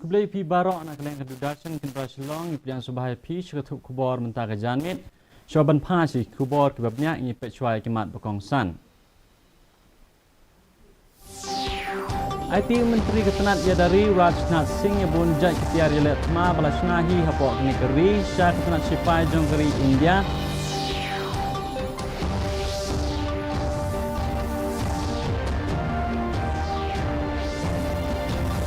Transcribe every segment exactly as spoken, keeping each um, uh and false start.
Khublei phi baroh na ka liang ka Doordarshan Kendi Shillong, ngi pdiang sngewbha ïa phi sha ka thup khubor mynta ka janmiet. Shuwa ban phai sha ki khubor kiba bniah, ngin peit shuwa ïa ki mat ba kongsan. Aiti u Myntri ka tnat ïada ri Rajnath Singh ïa bun jait ki tiar ïaleh thma ba la shna hi hapoh kane ka ri sha ka tnat shipai jong ka ri India.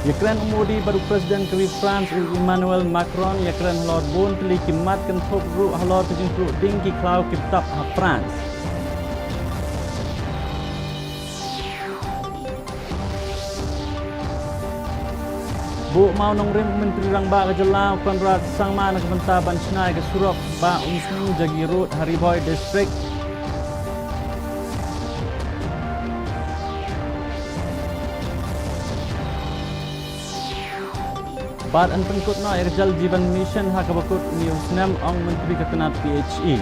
Ïakren u Modi bad u President ka ri France u Emmanuel Macron, ïakren halor bun tylli ki mat kynthup ruh halor ka jingpluh ding ki khlaw ki btap ha France. Buh mawnongrim u Myntri Rangbah ka jylla u Conrad Sangma na ka bynta ban shna ïa ka surok Bah Umsning Jagi Road ha Ri Bhoi District. Bad yn pynkut noh ïa ka Jal Jeevan Mission ha kaba kut une u snem, ong u Myntri ka tnat P H E.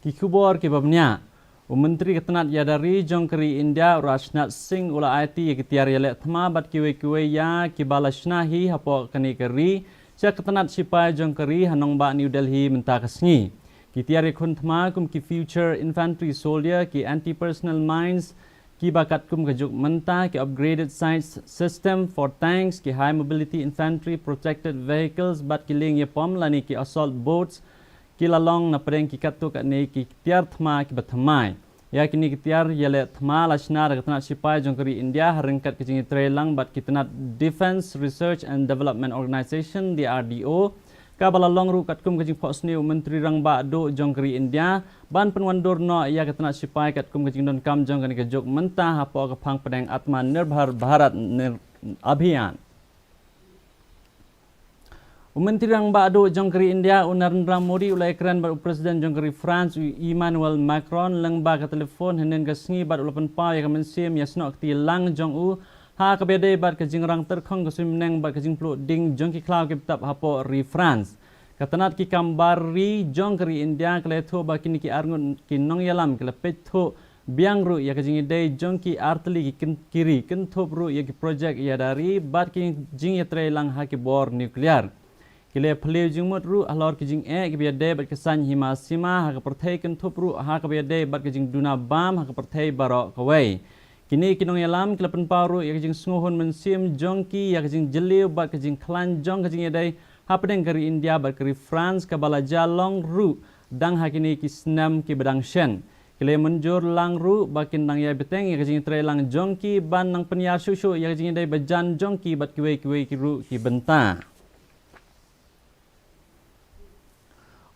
Ki khubor kiba bniah. U Myntri ka tnat ïada ri jong ka ri India u Rajnath Singh u la aiti ïa ki tiar ïaleh thma bad kiwei kiwei ïa kiba la shna hi hapoh kane ka ri sha ka tnat shipai jong ka ri ha nongbah New Delhi mynta ka sngi. Ki tiar ïakhun thma kum ki Future Infantry Soldier, ki anti-personnel mines, kiba katkum ka juk mynta, ki upgraded sights system for tanks, ki high mobility infantry protected vehicles bad ki lieng ïapom lane ki assault boats, ki la long na pdeng ki katto katne ki tiar thma kiba thymmai. Ïa kine ki tiar ïaleh thma la shna da ka tnat shipai jong ka ri India ha ryngkat ka jingïatreilang bad ki tnat Defence Research and Development Organisation, D R D O, kaba la long ruh katkum ka jingphohsniew u Myntri Rangbah Duh jong ka ri India ban pynwandur noh ïa ka tnat shipai katkum ka jingdonkam jong kane ka juk mynta hapoh ka phang pdeng Atmanirbhar Bharat Nir-, Abhiyan. U Myntri Rangbah Duh jong ka ri India u Narendra Modi u la ïakren bad u President jong ka ri France u Emmanuel Macron lyngba ka telephone hynnin ka sngi bad u la pynpaw ïa ka mynsiem ïasnoh kti lang jong u ha kaba ïadei bad ka jingrang tyrkhong ka suiñbneng bad ka jingpluh ding jong ki khlaw ki btap hapoh ri France. Ka tnat ki kam bar ri jong ka ri India ka la ïathuh ba kine ki arngut ki nongïalam ki la peit thuh biang ruh ïa ka jingïadei jong ki artylli ki kyn-, ki ri kynthup ruh ïa ki projek ïada ri bad ki jingïatreilang ha ki bor nuclear. Ki la phylliew jingmut ruh halor ki jingeh kiba ïadei bad ka saiñ hima sima ha ka pyrthei kynthup ruh ha kaba ïadei bad ka jingduna bam ha ka pyrthei baroh kawei. Kine ki nongïalam ki la pynpaw ruh ïa ka jingsngewhun mynsiem jong ki ïa ka jingjylliew bad ka jingkhlaiñ jong ka jingïadei hapdeng ka ri India bad ka ri France kaba la jia long ruh dang ha kine ki snem kiba dang shen. Ki la mynjur lang ruh ba kin dang ïai bteng ïa ka jingïatreilang jong ki ban nang pynïar shuh shuh ïa ka jingïadei bajan jong ki bad kiwei kiwei ki ruh ki bynta.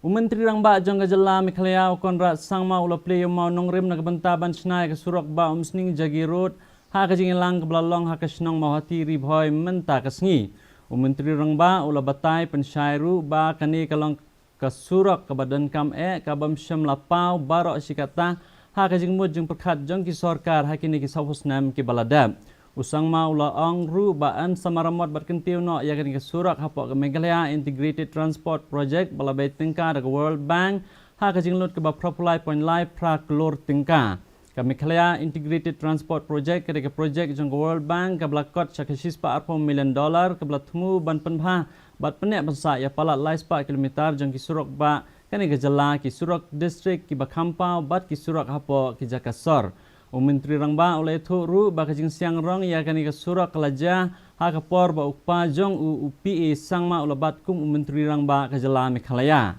U Myntri Rangbah jong ka jylla Meghalaya u Conrad Sangma u la plie ïa u mawnongrim na ka bynta ban shna ïa ka surok Bah Umsning Jagi Road ha ka jingïalang kaba la long ha ka shnong Mawhati Ri Bhoi mynta ka sngi. U Myntri Rangbah u la batai pynshai ruh ba kane ka long ka surok kaba donkam eh, kabym shym la paw baroh shi katta ha ka jingmut jingpyrkhat jong ki sorkar ha kine ki sawphew snem kiba la dep. U Sangma u la ong ruh ba yn sa maramot bad kyntiew noh ïa kane ka surok hapoh ka Meghalaya Integrated Transport Project ba la bei tyngka da ka World Bank ha ka jinglut kaba phra phew lai point lai phra klur tyngka. Ka Meghalaya Integrated Transport Project ka dei ka projek jong ka World Bank kaba la kot sha ka shispah arphew million dollar kaba la thmu ban pynbha bad pyneh pynsah ïa palat lai spah kilometer jong ki surok bah kane ka jylla, ki surok district kiba kham paw bad ki surok hapoh ki jaka sor. U Myntri Rangbah u la ïathuh ruh ba ka jingsiang rong ïa kane ka surok ka la jia ha ka por ba u kpa jong u, u P A Sangma u la bat kum u Myntri Rangbah ka jylla Meghalaya.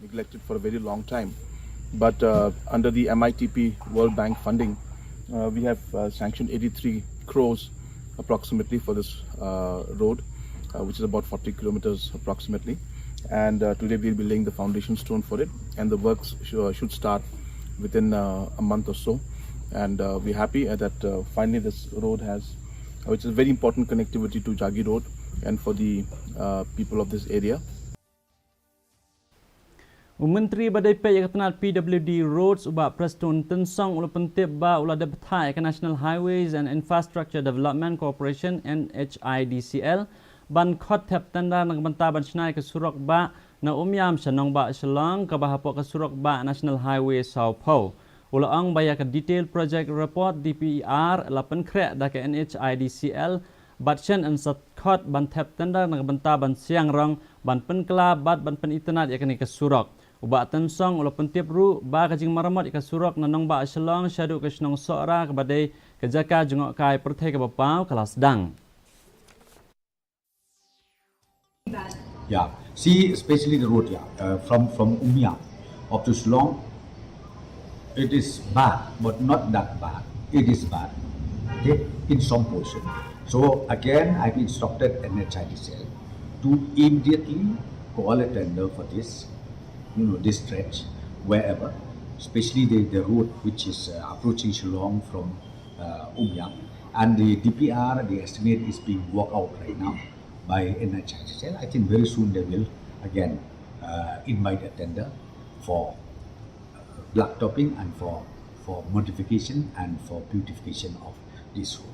Neglected for a very long time. But uh, under the M I T P World Bank funding, uh, we have uh, sanctioned eighty-three crores approximately for this uh, road, uh, which is about forty kilometers approximately. And uh, today we'll be laying the foundation stone for it, and the works sh- uh, should start within uh, a month or so. And uh, we're happy uh, that uh, finally this road has, uh, which is a very important connectivity to Jagi Road and for the uh, people of this area. U Myntri ba dei peit ïa ka tnat P W D Roads u Bah Prestone Tynsong u la pyntip ba u la dep bthah ïa ka National Highways and Infrastructure Development Corporation, N H I D C L, ban khot thep tender na ka bynta ban shna ïa ka surok bah na Umiam sha nongbah Shillong kaba hapoh ka surok bah National Highway sawphew. U la ong ba ïa ka Detailed Project Report, D P R, la pynkhreh da ka N H I D C L bad shen yn sa khot ban thep tender na ka bynta ban siang rong, ban pynkylla bad ban pynitynnad ïa kane ka surok. U Bah Tynsong u la pyntip ruh ba ka jingmaramot ïa ka surok na nongbah Shillong shaduh ka shnong Sohra kaba dei ka jaka jngohkai pyrthei kaba paw ka la sdang. Yeah, see, especially the road, yeah, uh, from from Umiam up to Shillong, it is bad, but not that bad. It is bad, okay, in some portion. So again, I've instructed N H I D C L to immediately call a tender for this, you know, this stretch, wherever, especially the, the road which is uh, approaching Shillong from uh, Umiam. And the D P R, the estimate is being worked out right now by N H I D C L. I think very soon they will again uh, invite a tender for uh, blacktopping and for, for modification and for beautification of this road.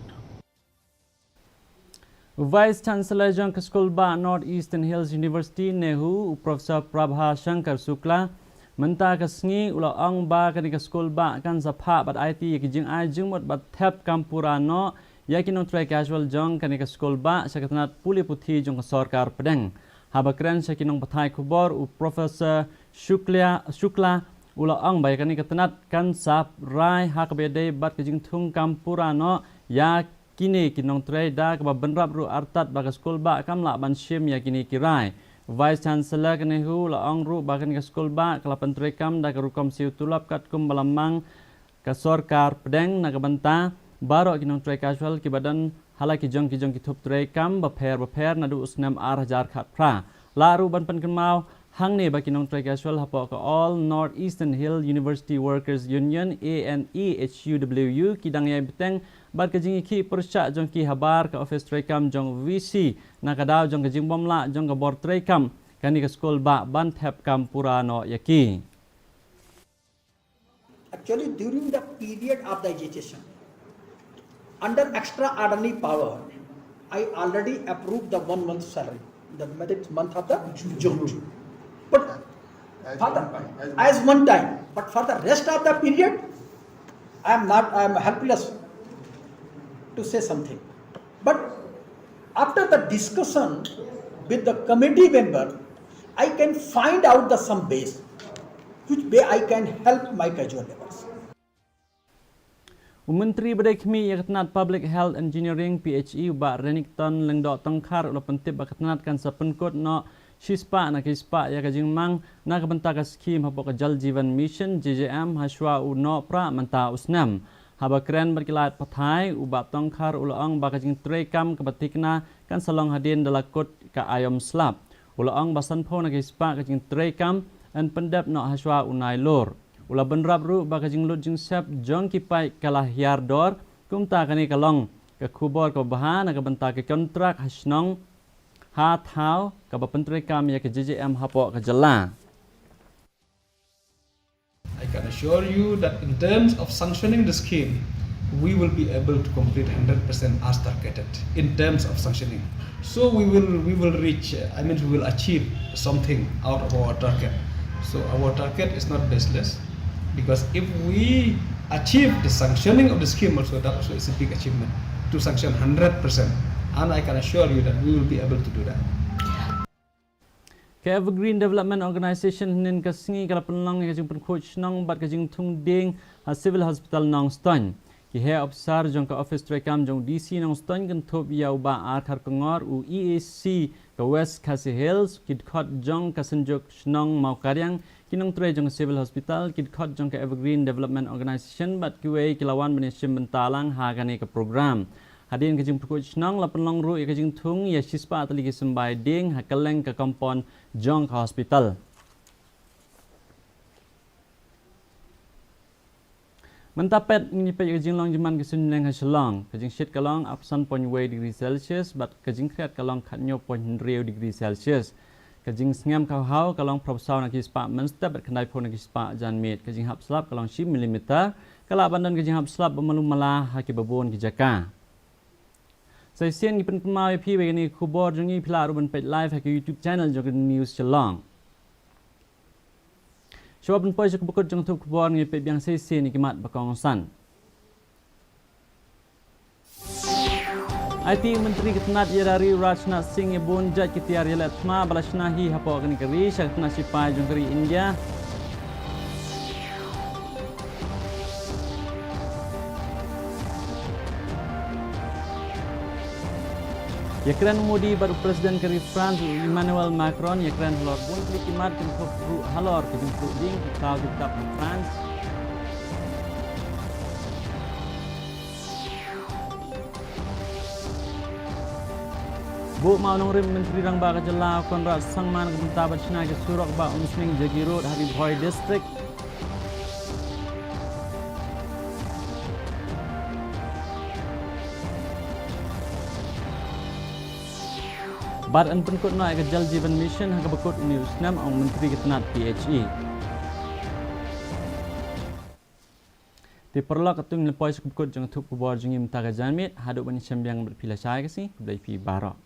Vice Chancellor jong ka Skulbah North Eastern Hills University, NEHU, u Professor Prabha Shankar Shukla, mynta ka sngi u la ong ba kane ka skulbah kan sa phah bad aiti ïa ki jingai jingmut bad thep kam pura noh ïa ki nongtrei casual jong kane ka skulbah sha ka tnat pule puthi jong ka sorkar pdeng. Haba kren sha ki nongpathai khubor, u Professor Shukla, Shukla u la ong ba ïa kane ka tnat kan sa rai ha kaba ïadei bad ka jingthung kam pura noh ïa kine ki nongtrei da kaba bynrap ruh artat ba ka skulbah kam lah ban shim ïa kine ki rai. Vice Chancellor ka NEHU u la ong ruh ba kane ka skulbah ka la pyntreikam da ka rukom siew tulop katkum ba la mang ka sorkar pdeng na ka bynta baroh ki nongtrei casual kiba don ha la ki jong ki jong ki thup treikam bapher bapher naduh u snem ar hajar khatphra. Lah ruh ban pynkynmaw hangne ba ki nongtrei casual hapoh ka All North Eastern Hill University Workers Union, A N E H U W U, ki dang ïai bteng bad ka jingïakhih pyrshah jong ki habar ka ophis treikam jong VC na ka daw jong ka jingbymlah jong ka bor treikam kane ka skulbah ban thep kam pura noh ïa ki. Actually, during the period of the agitation, under extraordinary power, I already approved the one month salary, the month of the June. But for the, as one time, but for the rest of the period, I am not, I am helpless to say something. But after the discussion with the committee member, I can find out the some ways which way I can help my casual laborers. U Myntri ba dei khmih ïa ka tnat Public Health Engineering, P H E, u Bah Renikton Lyngdoh Tongkhar u la pyntip ba ka tnat kan sa pynkut noh shispah na ki spah ïa ka jingmang na ka bynta ka skhim hapoh ka Jal Jeevan Mission, J J M, hashwa u noh prah mynta u snem. Haba kren bad ki lad pathai, u Bah Tongkhar u la ong ba ka jingtreikam kaba thikna kan sa long hadien da la kut ka aïom slap. U la ong ba sanphew na ki spah ka jingtreikam yn pyndep noh hashwa u Nailur. U la bynrap ruh ba ka jinglut jingsep jong ki paid ka la hiar dor, kumta kane ka long ka khubor kaba bha na ka bynta ka kontrak ha shnong ha thaw kaba pyntreikam ïa ka J J M hapoh ka jylla. I can assure you that in terms of sanctioning the scheme, we will be able to complete hundred percent as targeted in terms of sanctioning. So we will we will reach, uh, I mean, we will achieve something out of our target. So our target is not baseless, because if we achieve the sanctioning of the scheme also, that also is a big achievement, to sanction hundred percent. And I can assure you that we will be able to do that. Ka Evergreen Development Organisation hynnin ka sngi ka la pynlong ïa ka jingpynkhuid shnong bad ka jingthung dieng ha Civil Hospital Nongstoiñ. Ki heh ophisar jong ka ophis treikam jong u D C Nongstoiñ kynthup ïa u Bah R Kharkongor, u E A C ka West Khasi Hills, ki dkhot jong ka Synjuk Shnong Mawkariang, ki nongtrei jong ka Civil Hospital, ki dkhot jong ka Evergreen Development Organisation bad kiwei ki la wan ban ïashim bynta lang ha kane ka program. Hadien ka jingpynkhuid shnong la pynlong ruh ïa ka jingthung ïa shispah tylli ki symbai dieng ha kylleng ka compound jong ka hospital. Mynta pet ngin ïa peit ïa ka jinglong jingman ka suiñbneng ha Shillong. Ka jingshit ka long arphew san point wei degree Celsius bad ka jingkhriat ka long khathynñiew point hynriew degree Celsius. Ka jingsngem ka haw ka long phraphew saw na ki spah mynstep bad khyndaiphew na ki spah janmiet. Ka jinghap slap ka long shi millimeter. Ka lah ban don ka jinghap slap ba malu mala ha kiba bun ki jaka. Sa shisien ngi pynkynmaw ïa phi ba kine ki khubor jong ngi phi lah ruh ban peit live ha ka YouTube channel jong ka News Shillong. Shuwa ban poi sha ka bakut jong ka thup khubor, ngi peit biang shisien ïa ki mat ba kongsan. Ai ti u Myntri ka tnat ïada ri u Rajnath Singh ïa bun jait ki tiar ïaleh thma ba la shna hi hapoh kane ka ri sha ka tnat shipai jong ka ri India. Ïakren u Modi bad u President ka ri France u Emmanuel Macron, ïakren halor bun tylli ki mat, kynthup ruh halor ka jingthung ding ki thaw ki btap ha France. Buh mawnongrim Myntri Rangbah ka jylla u Conrad Sangma na ka bynta ban shna ki surok Bah Umsning Jagi Road ha Ri Bhoi District. Bad yn pynkut noh ïa ka Jal Jeevan Mission ha ka bakut une u snem, ong Myntri ka tnat P H E. Te paralok, katto ngi la poi sha ka bakut jong ka thup khubor jong ngi mynta ka janmiet, haduh ban ïashem biang bad phi lashai ka sngi, khublei phi baroh.